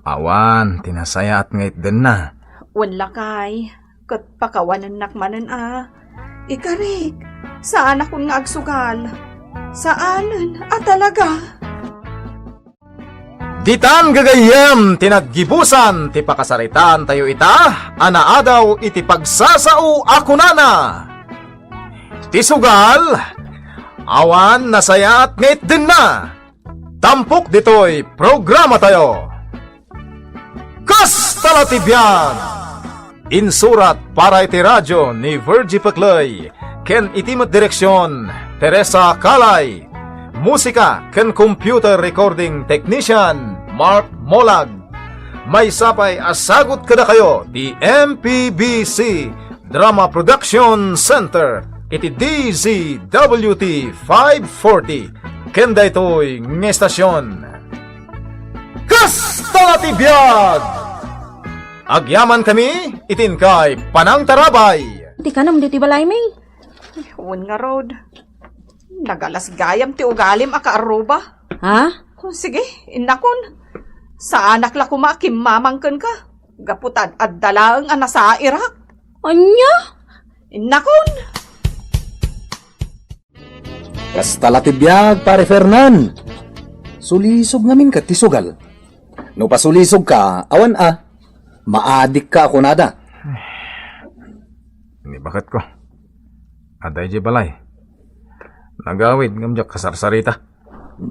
awan ti nasayaat nga itdenna. Wen lakay, ket pakawanennak manen a. Ikarik, saanakon nga agsugal. Saanen a talaga. Ditan gagayyem ti naggibusan ti pakasaritaantayo ita a naadaw iti pagsasao a kunana, ti sugal, awan nasayaat nga itdenna. Tampok ditoy programatayo. Kasta la ti biag! Insurat para iti radio ni Virgie Peclay ken iti met direksion, Teresa Calay. Musika ken computer recording technician, Mark Molag. Maysa pay a sagut kadakayo ti M P B C Drama Production Center iti D Z W T five forty ken daytoy nga estasion. Kasta la ti biag! Agyamankami iti inkay panangtarabay. Ti kanam ditoy balaymi? Wen ngarud, nagalas gayam ti ugalim a kaarruba. Ha? Sige, innakon. Saanak la koma a kimmamang kenka. Gapu ta ad-adda laeng a nasairak. Ania? Innakon. Kasta la ti biag, Pare Fernan. Sulisog ngamin ket ti sugal. No pasulisogka, awan a. Maadikka a kunada. Ni baketko. Adda idiay balay. Nagawid ngem diak kasarsarita.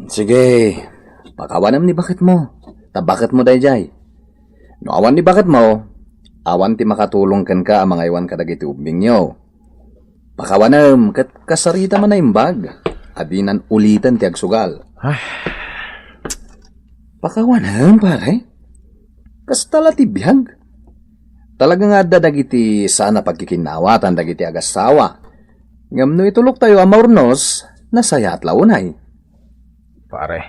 Sige, pakawanem ni baketmo. Ta baketmo daydiay. No awan ni baketmo, awan ti makatulong kenka a mangaywan kadagiti ubbingyo. Pakawanem ket kasarita man a imbag a dinan uliten ti agsugal. Ay. Pakawanem, pare. Kasta la ti biag. Talaga nga adda dagiti saan a pagkikinnaawatan dagiti agassawa. Ngem no ituloktayo a maurnos, nasayaat la unay. Pare.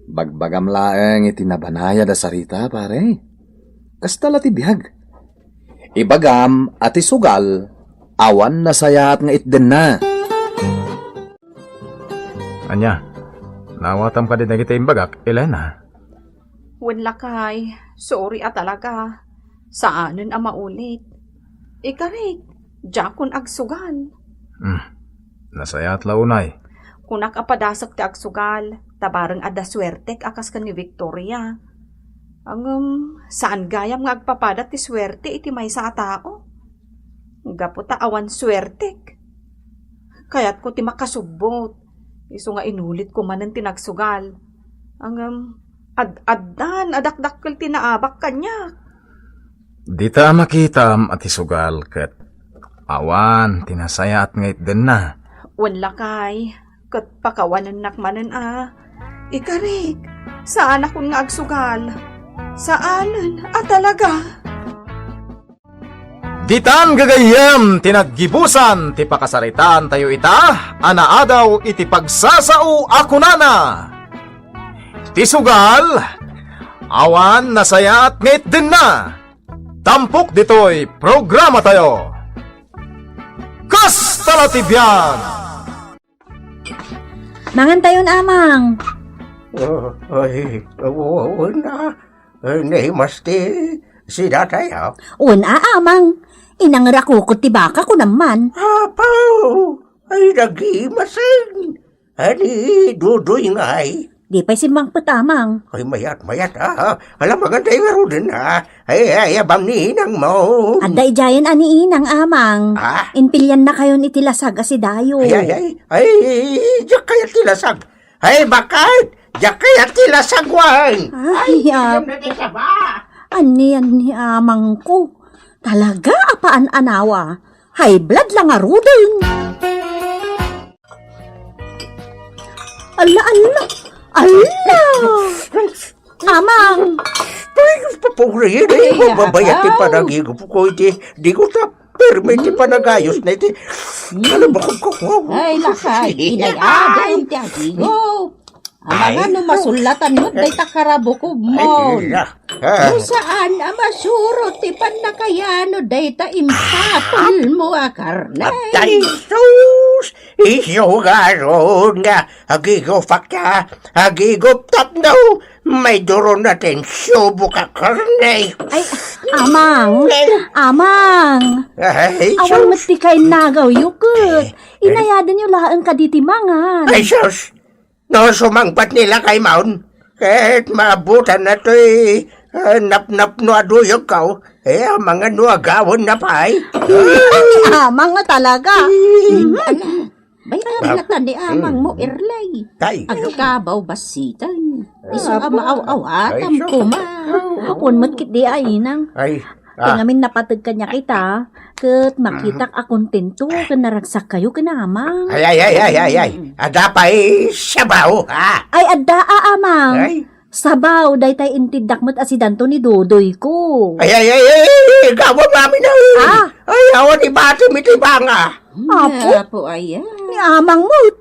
Bagbagam laeng iti nabanayad a sarita, pare. Kasta la ti biag. Ibagam a ti sugal, awan nasayaat nga itdenna. Ania, naawatam kadi dagiti imbagak, Elena? Wen lakay, sorry a talaga. Saanen a maulit. Ikarik, diakon agsugal. Hmm, nasayaat la unay. Kunak a padasek ti agsugal, ta bareng adda suertek a kas ken ni Victoria. Ngem, saan gayam nga agpapada ti suerte iti maysa a tao. Gapu ta awan suertek. Kayatko ti makasubbot, isu nga inulitko manen ti nagsugal. Ngem, ad-addan a dakdakkel ti naabak kaniak. Dita a makitam a ti sugal ket awan ti nasayaat nga itdenna. Wen lakay, ket pakawanennak manen a. Ikarik, saanakon nga agsugal. Saanen a talaga. Ditan gagayyem ti naggibusan ti pakasaritaantayo ita a naadaw iti pagsasao a kunana, ti sugal, awan nasayaat nga itdenna. Tampok ditoy programatayo. Kasta la ti biag! Mangantayon, Amang. Oh, ay, wen a, eh, naimas ti sidatayo. Wen a, Amang. Inangerakokot ti baka, kunam man. Apo! Ay, nagimasen. Ani, Dudoy ngay? Di pay simmangpet, Amang. Ay, mayat, mayat, ah. Ala, mangantayo ngaruden, ah. Ay, ay, abam ni inang mo. Adda idiayen a ni inang, Amang. Ah? Inpiliannakayon iti lasag a sidayo. Ay, ay, ay. Ay, diak kayat ti lasag. Ay, baket? Diak kayat ti lasag, wen. Ay, ay, ah. Ania ni amangko? Talaga a paan-anawa. High blood la ngaruden. Alla, alla. Alla! Amang! Ay, papauri, eh. Ay, mabayat ti ah. Panagigop ko iti, di ko ta, permi ti panagayos na iti. Hmm. Ano ba ko, ko, ko? Ay, lakay, inay-adong ti agigop. Amang, ay, ano, masullatan mo, dayta karabukobmon. Ay, ila. Ah. No saan a masurot ti pannakayano dayta impapel mo a karne. Apay, sus! Isu ngarud nga agigupak ta, agigup tapno, may duron na ti insubok a karne. Ay, amang, ay. Amang. Ay, awan sus. Met ti kainagaw yo ket. Eh, eh. Inayaden yo laeng kadi ti mangan. Ay, sus! No sumangpet ni lakay maon, ket maabutan na toy, eh, napnapno a duyogko, eh, amangan no agawen na pay. Ay, amang nga talaga. Eh, mhm. Ala, bay, ah, natan ni amang mo, mm. Erlay. Tay. Agkabaw basiten. Isu a maaw-awatam koma. Ay, sus. Wen met ketdi a inang. Ay. Ah. Ti ngamin napateg kaniak ita, ket makitak a kontento ken naragsakkayo ken amang. Ay, ay, ay, ay, ay, ay. Adda pay sabaw, ha? Ay, adda a, amang. Ay. Sabaw, daytay inteddak met a sidanto ni Dodoyko. Ay, ay, ay, ay, ay, gawam amin, ay. Ah. Ay, awan ibatim iti banga. Apo? Apo, ay, ay. Ni amang met.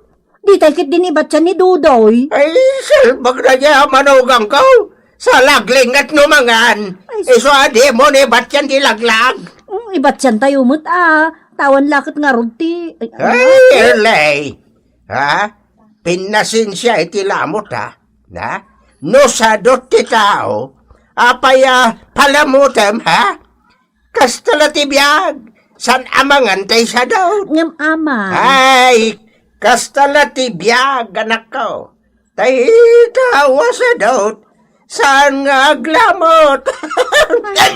Ditay ketdi ni ibatian ni Dodoy. Ay, salbag na diay a manugangko. Salaglinget no mangan. Ay, s- Isu a dimo ni ibatian ti laglag. Mm, ibatiantayo met a. Tawan la ket ngarud ti, ay, ay, ano? Erlay. Ha? Pinnasensia iti lamot, ha? Na? No sadot ti tao, apay a palamutem, ha? Kasta la ti biag, saan a mangan tay sadot. Ngem amang. Ay, kasta la ti biag, anakko. Tay tao a sadot, saan nga aglamot. Ay,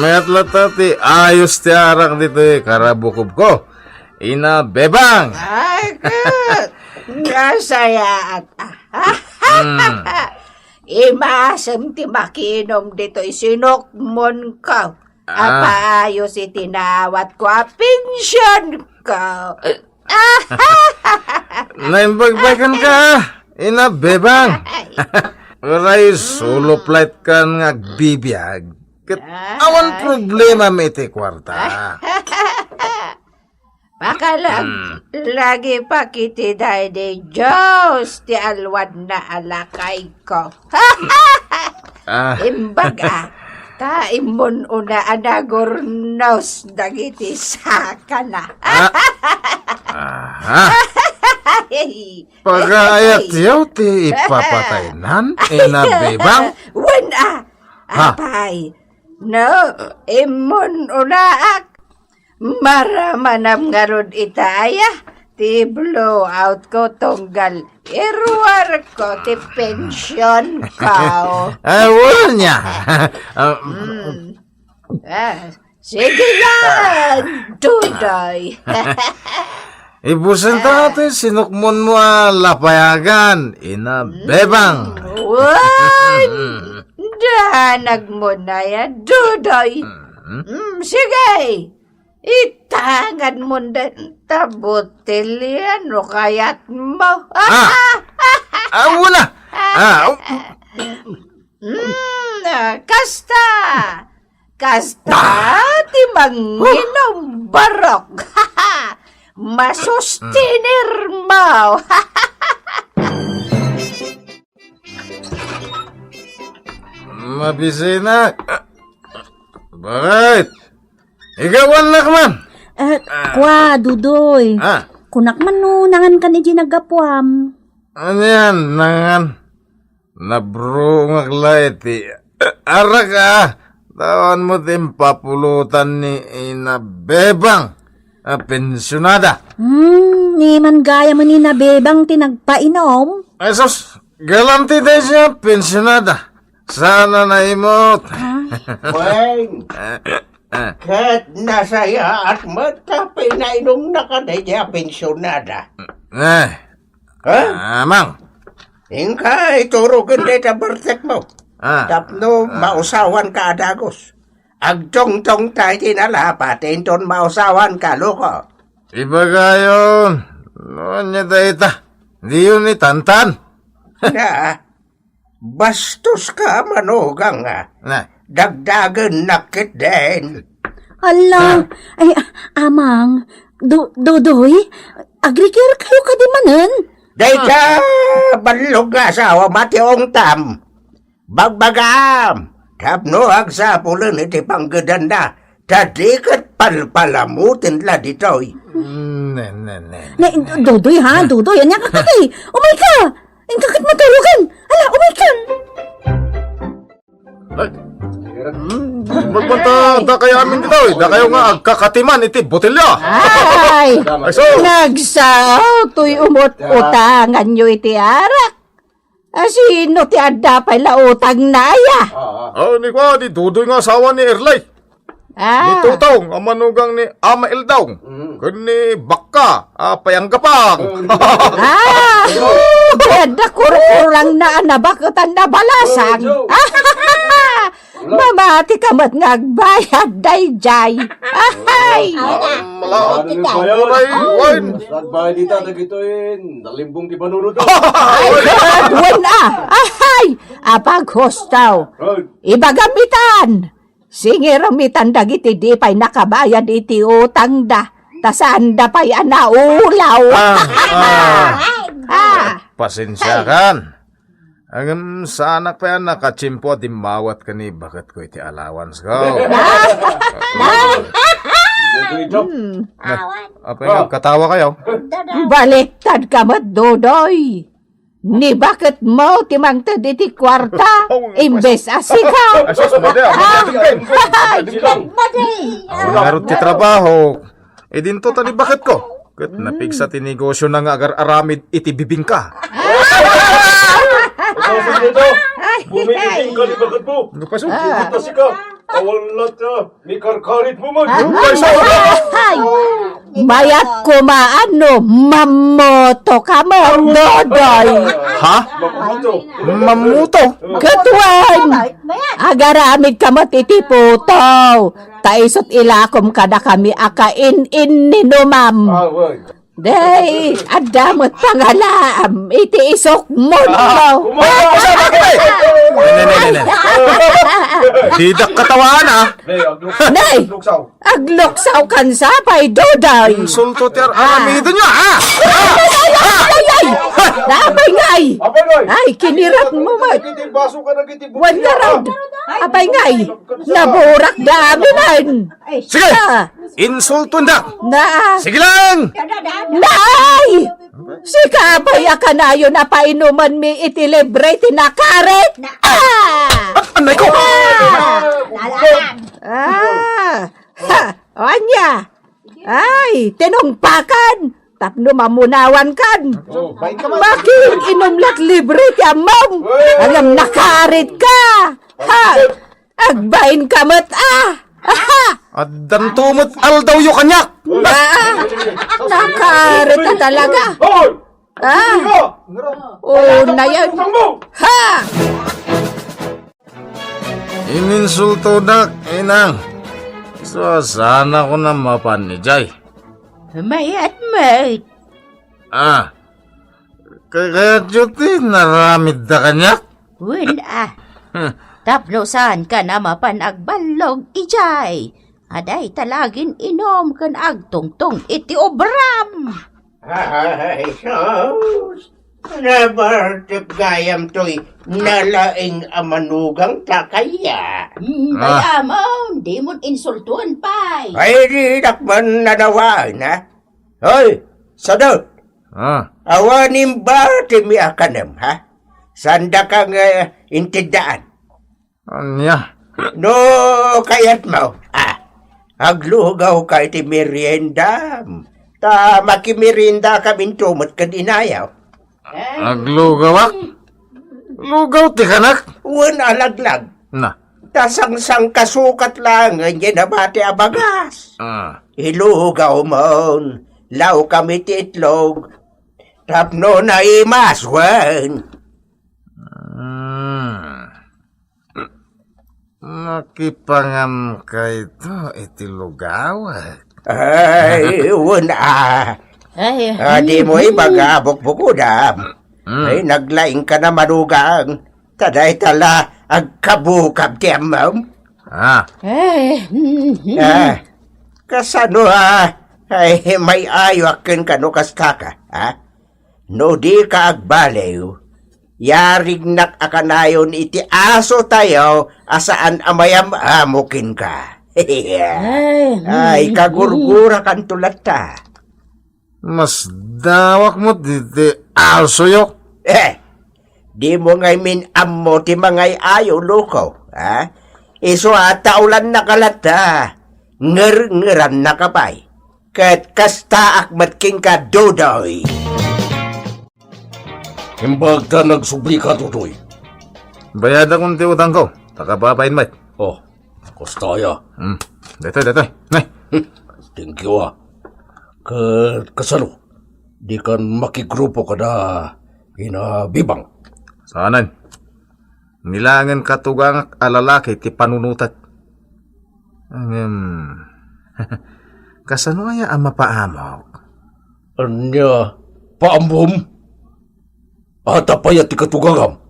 Met latta ti ayos ti arak ditoy karabukobko, Ina Bebang. Ay, ket nasayaat. Hmm. Imasem ti makiinom ditoy sinukmonko. Ah. Apaayos iti nawatko a pensionko. Eh. Naimbagbagan ka, Ina Bebang. Uray, suluplay kan nga agbibiag. Ket awan problema mi iti kuarta. Pakalag-, lagi pa kiti daydi Dios ti alwadna a lakayko. Ah. Imbaga, ta immun una a nagurnos dagiti sakana. Ah. Aha. Pagaayatyo ti ipapataynan, Ina Bebang? Wen a. Ha? Apay, no, immun unaak, maramanam ngarud itaya ti blowoutko tunggal iruarko ti pensionko. Ah, wala niya. Ah, Hmm. Ah, sige yan, Dudoy. Ibusen ta ti sinukmonmo a lapayagan, Ina Bebang. Wen, danagmo na yan, Dudoy. Mm. Mm, sige. Itangadmon denta botelya no kayatmo. Ah! Ah, wala! Ah, oh. Mm, ah, kasta. Kasta ti manginom, barok. Masustinermo. Mabisinak. Bakit? Igawannak man. Eh, kua, Dudoy. Ah. Kunak man no nangan kan iti naggapuam. Ano yan, nangan? Nabrungak la iti arak, ah. Tawan mo ti impapulotan ni Ina Bebang a pensionada. Hmm, ni man gayam ni Ina Bebang ti nagpainom. Ay, sus, galanti daydiay a pensionada. Sana naimot. Ah. Wen, Ah, ah. Ket nasayaat met ta pinainumnaka daydiay a pensionada. Eh. Ha? Amang. Inka, iturogen dayta bertekmo. Ah. Tapno mausawanka a dagus. Agtungtongta iti nalapa ti inton mausawanka, loko. Ibagayon, no ania dayta? Diyon itantan. Na, bastoska a manugang, a. Na. Dagdagennak ketdin. Ala, ay, amang, Do-, Dodoy, agrikirkayo kadi manen? Dayta ballog nga asawa, mati ungtam. Bagbagam, tapno agsapulen iti panggedanna, ta di ket palpalamuten la ditoy. Mm, ne, ne, ne. Ne, Dodoy, ha? Dodoy, ania ka kadi? Umayka! Inka ket maturogan! Ala, umaykan! Ay, magmanta, dakayo amin ditoy. Dakayo nga agkakatiman iti botelya. Ay! Ay, so. Nagsao toy umut-utanganyo iti arak. A, sino ti adda pay la utangna aya? Ah, ni kua, ni Dodoy nga asawa ni Erlay. Ah. Ni Tutong a manugang ni Ama Eldong. Mm. Ken ni Bakka a payanggapang. Mm. Ah! Adda kurkurangna a nabaketan a balasang. Mm, Joe. Wala. Mamati ka met nga agbayad daydiay. Ay! Ay, na. Wala. Ay, na. Uray, wine. Agbayad ita dagitoy nalimbong ti panunot. Ay, wen a. Ay! Apaghustaw. Ay. Ibagam itan. Singiram itan dagiti di pay nakabayad iti utangda. Ta saanda pay a naulaw. Ah, ah. Ah. Pasensiakan. Ngem saanak pay a nakatiempo a dimmawat ken ni baketko iti allowance ko. Hmm. Apay nga agkatawa kayo? Baliktad ka met, Dodoy. Ni baketmo ti mangted iti kuarta, imbes a sika. Ay, sus, madi, ah, madi, ah, tingting. Ay, Madali. Awan ngarud ti trabaho. Idinto ta ni baketko. Ket napigsa ti negosio na nga agar-aramid iti bibingka. Ikaw, Sundito, bumibibingka ni baketmo. Ano pa, Sundito? Sundito, sika. Awan latta. Mikarkarit mo man. Ay! Mayat koma no mammoto ka met, Dodoy. Ha? Mamuto. Mammuto? Ket wen, agaramid ka met iti puto. Ta isut' ilakom kadakami a kain-inninumam. Ah, wen. Dey, adda met pangalaam iti isukmo. Ah, kumain ka sa bakit eh? Ne, ne, ne, ne, ne. Didak katawaan, ah. Nay, agluksaw. Agluksaw kan sapay, Dodoy. Insulto ti ar-, ah, aramiden nyo, ah! Ay, ay, ay, ay, ay, ay! Apay ngay! Apay ngay! Ay, kinirat mo, Mat. Nagiti baso ka, nagiti butya. Wan nga raw. Apay ngay! Naburak da amin, ay! Sige! Ah! Insulton da! Na! Sige lang! Nay! Sika pay a kanayon a painumanmi iti libre ti nakarit! Ah! Anay ko! Ah! Ah! Ha! O ania? Ay, tinungpakan! Tapno mamunawankan! Oh, bain ka man. Makiinum la't libre ti ammom! Ngem nakarit ka! Ha! Agbain ka met, ah! Aha! Addanto met aldawyo kaniak! Ah! Nakarit ka talaga! Hoy! Ah! Sino ka? Oh, na yan. Utang mo! Ha! Ininsultodak, inang. Saan a ko na mapan idiay? Mayat met. Ah, kay kayatyo ti naramidda kaniak? Wen, ah. Tapno saan ka na mapan agballog idiay. Aday ta lagin inom ken agtungtong iti obram. Ay, sus! Nabartep gayam toy nalaing a manugang ta kaya. Hmm, ah. Kaya mo, di mo insultuan pay. Ay, didak man nanawaen, ha? Hoy, Sadot! Ah. Awanen ba ti mi a kanem, ha? Saan daka nga intiddaan? Ania? No kayatmo, ah, aglugawka iti meriendam. Ta makimeriendakaminto met ken inayaw. Aglugawak? Lugaw ti kanak? Wen a laglag. Na. Ta sangsangkasukat laengen diay nabati a bagas. Ah. Ilugawmon, lawkam iti itlog. Tapno naimas, wen. Hmm. Makipangamka ito iti lugawek. Ay, wen a. Ay, ah, di mo ibaga, bukbukodam. Hmm. Ay, naglaing ka na manugang. Ta dayta la agkabukab ti ammom. Ah. Eh, mhm. Ah, kasano a, ay, may-ayoak kenka no kasta ka, ha? No di ka agbaliw, yarignak a kanayon iti aso tayo a saan a mayam-amo kenka. Ay, mhm. Ay, kagurgurakanto latta. Masdawak met diti asoyo. Eh, di mo ngay min ammo ti mangay-ayo, loko, ha? Isu a taulannaka latta, ngerngerannaka pay. Ket kastaak met kenka, Dodoy. Imbag ta nagsublika, Dodoy. Bayadakon ti utangko, ta kababain met. Oh, kasta aya. Hmm. Daytoy, daytoy. Nay. Hmm. Thank you, ah. Ket kasano? Dikan makigrupo kada ina Bibang? Saanen. Nilangen katugangak a lalaki ti panunotek. Ngem, kasano aya a mapaamok? Ania, paammom? Adda pay a ti katugangam?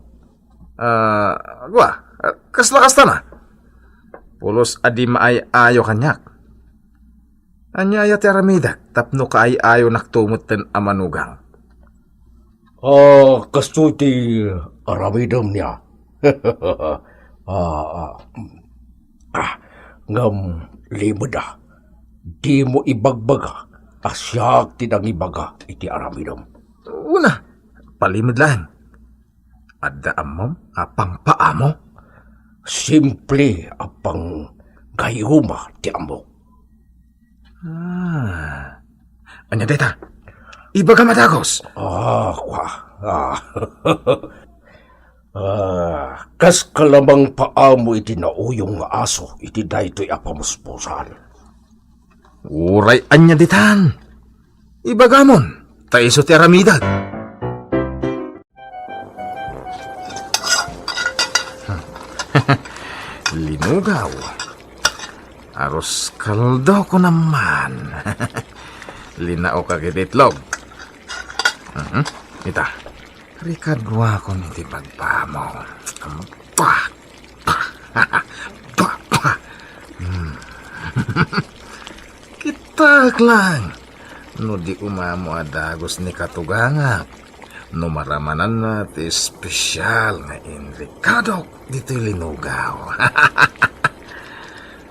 Ah, gua, ah, kasla kastana. Pulos a di maay-ayo kaniak. Ania aya ti aramidek tapno kaay-ayonakto metten a manugang? Ah, kastoy ti aramidem nia. Ah, ah, ah, ngem limed a, dimo ibagbaga a siak ti nangibaga iti aramidem. Una, palimed laeng. Adda ammom a pangpaamo? Simple a pang-, kayuma ti ammok. Ah. Ania dayta? Ibagam a dagus. Ah, kua. Ah. Ah, kas ka lamang paamo iti nauyong nga aso iti daytoy a pamuspusan. Uray ania ditan? Ibagamon, ta isu ti aramidek. Linugaw. Arus kaldo ko naman. Linaokak iti itlog. Mhm. Ita, rikaduakon iti bagpaamo. Bah! Bah! Bah! Hmm. Kitak lang. No di umamo a dagus ni katugangak, no maramananna ti espesyal nga inrikadok ditoy linugaw.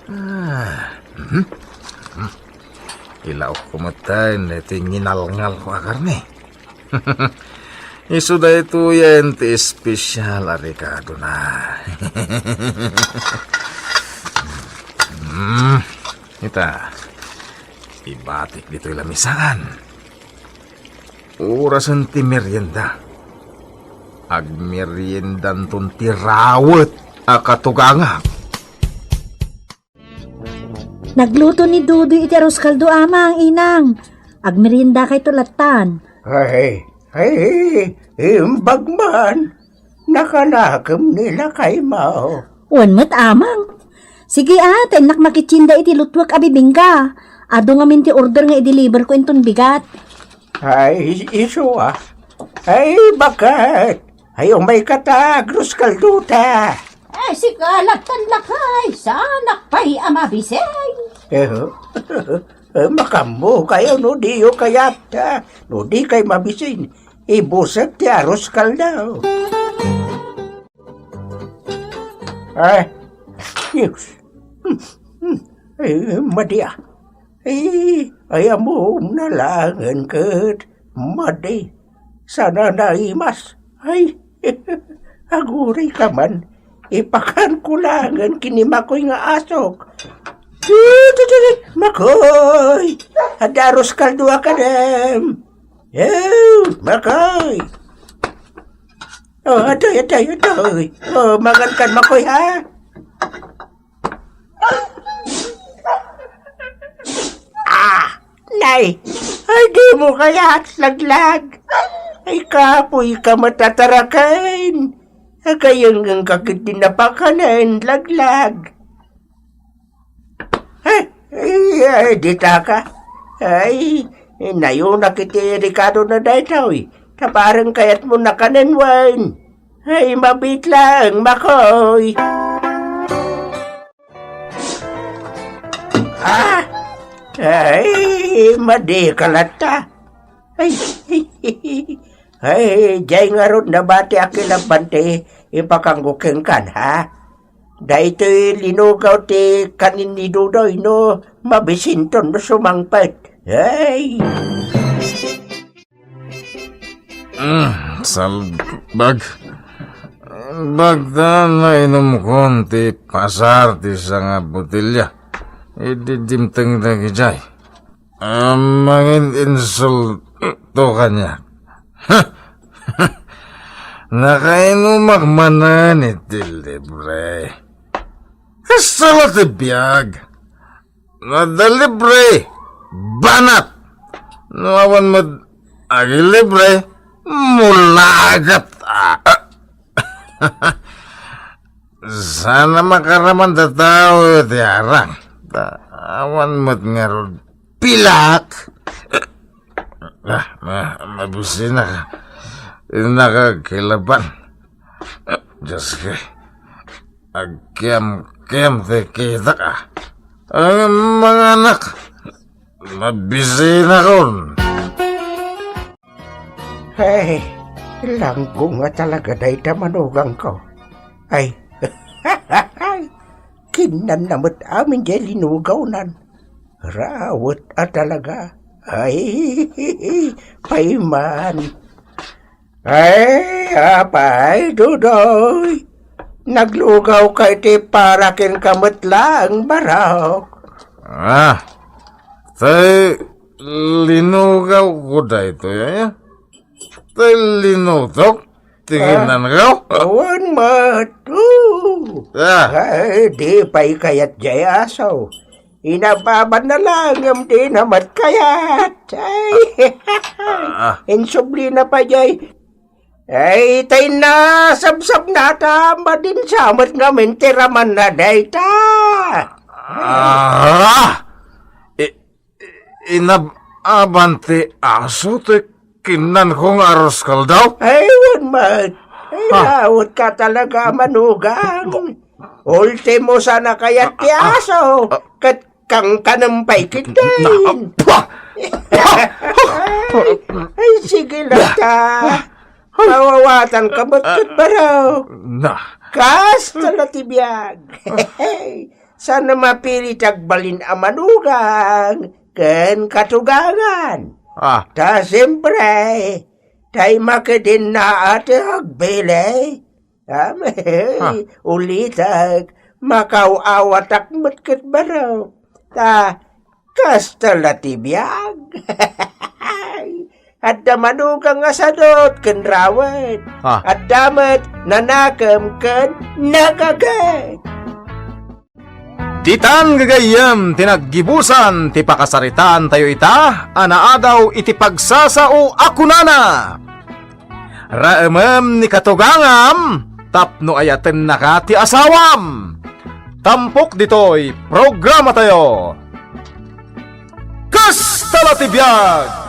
Ah, mhm. Mhm. Ilaok ko metten ti nginalngal ko a karne. Isu daytoyen ti espesyal a rikadona. Mm, ita, ibatik ditoy lamisaan. Orasen ti merienda. Agmeriendanton ti rawet a katugangak. Nagluto ni Dudoy iti arus kaldo, Amang, Inang. Agmeriendakayto lattan. Ay, ay, imbag man. Nakanakem ni lakaymo. Wen met, Amang. Sige, a, ta innak makitienda iti lutuek a bibingka. Adu ngamin ti order nga i-deliver ko inton bigat. Ay, is-, isu, a. Ay, baket. Ay, umayka ta, agrus kaldota. Ay, sika, lattan lakay, saanak pay a mabising. Eh, eh, makammo kayo no diyo kayat, a, no di kay mabising, ibusek ti arus kaldo. Ay, yes. Hmm, hmm. Eh, madi, a. Eh, ay, ammom na laengen ket madi. Sana naimas. Ay, agurayka man. Ipakanko laengen ken ni Makoy nga asok. Makoy! Adda arus kaldo a kadem. Eh, Makoy! Oh, atoy, atoy, atoy. Oh, mangan kan, Makoy, ha? Ah! Nay! Ay, dimo kayat, laglag? Ay, kapoyka met a taraken. Agayengngengka ketdi napakanen, laglag. Ay, ay, ay, ditaka. Ay, nayunak iti rikadona daytoy. Ta bareng kayatmo nakanen wen. Ay, mabiit laeng, Makoy. Ah! Ay, madi ka latta. Ay, ay, diay ngarud nabati a kilabante ipakanggo kenkan, ha? Daytoy linugaw ti kanin ni Dudoy no mabisinton no sumangpet. Ay! Mm, salbag. Bagta nainumkon ti pasar ti sanga botelya. Idi dimteng dagijay. Ah, mangin-insulto kaniak. Nakainumak manen iti libre. Kasla ti biag. No adda libre, banat. No awan met agilibre, mulagat. Ah. Sana makaraman ta tao ti arang. Ta awan met ngarud pilak. Ah, ma-, mabusina ka. Innaka kilaban. Diyos ko. Agkiamkiam ti kitak, a. Ay, manganak. Mabisinakon. Hey, langgo nga talaga dayta manugangko. Ay, kinnanna met amin diay linugawnan. Rawet a talaga. Ay, payman. Ay, apay, Dudoy. Naglugawka iti para kenka met laeng, Barok. Ah, tay linugawko daytoy, aya? Tay linutok ti kinanko? Wen met. Oo. Ah. Ay, di pay kayat jay aso. Inababana laeng ngem dina met kayat. Ay. Ah. Insublina pay jay. Ay, tay nasabsabna ta madinsa met ngamin ti ramanna dayta. Ah! I-, inab-aban ti aso ti kinanko nga arroz caldo? Ay, wen met. Ay, ah, laut ka talaga, manugang. Ultimo sana kayat ti aso, ket kangkanem pay ketdin. Ay, ay, sige lang ta. Mawawatan ka met ket, Barok. Na. Kasta la ti biag. Saan a mapili ti agbalin a manugang ken katugangan. Ah. Ta siempre, tay makedinna a ti agpili. Am, ah, ulitek, makaw-awatak met ket, Barok. Ta kasta la ti biag. Adda manugang nga sadut ken rawen. Ah. Adda met nanakem ken nagaget. Ditan gagayyem ti naggibusan ti pakasaritaantayo ita a naadaw iti pagsasao a kunana, "Raemem ni katugangam tapno ayatennaka ti asawam." Tampok ditoy programatayo. Kasta la ti biag!